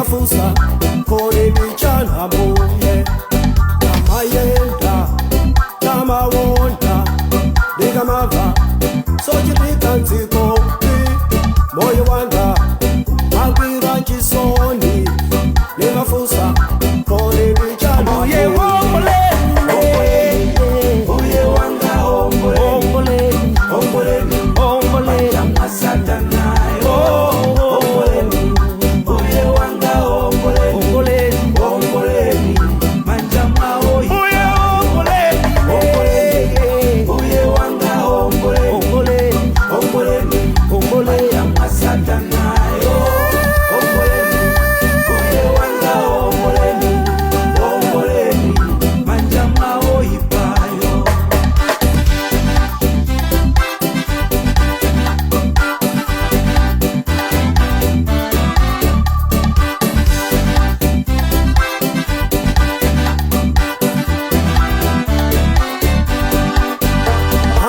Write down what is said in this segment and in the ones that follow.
Nimafusa kodi ndichani Mbuye, tamayenda tamawonda, ndikamava zochitika mdziko, moyo wanga magwira chisoni. Nimafusa kodi ndichani Mbuye omboleni, Mbuye wanga omboleni, omboleni, omboleni, omboleni, mwa satanayo. Omboleni, Mbuye wanga omboleni, omboleni, omboleni, manja mwawo. Mbuye omboleni, Omboleni, Mbuye wanga omboleni, omboleni, omboleni, omboleni, manja mwa satanayo. Omboleni, Mbuye wanga omboleni, omboleni, manja mwawo ipayo.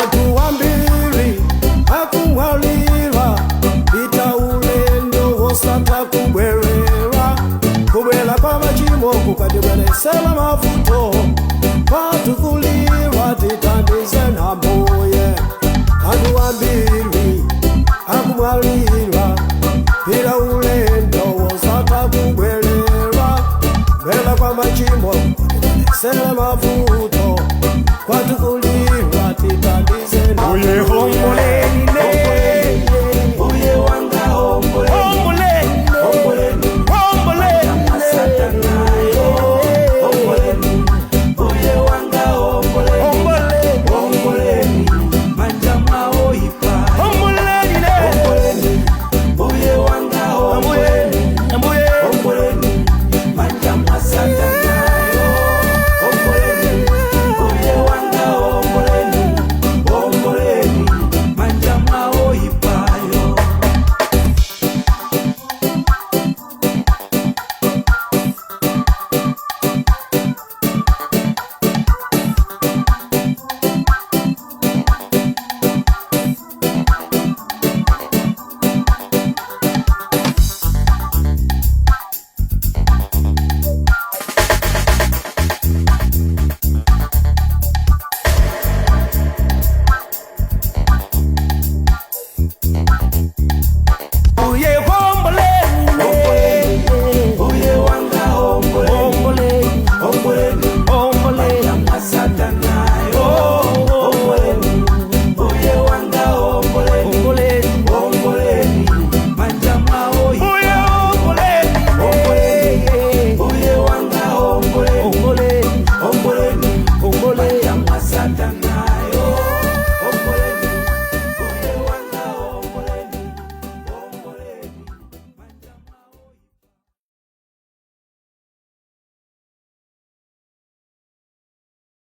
Anthu ambiri akumwalira, pita ulendo wosatha kubwerera. Kubwera kwa machimo kukatibweresera mavuto, kwatukulirwa tithandize na Mbuye. Anthu ambiri akumwalira, pita ulendo wosatha kubwerera. Kubwera kwa machimo kukatibweresera mavuto, kwatukulirwa tithandize na Mbuye omboleni.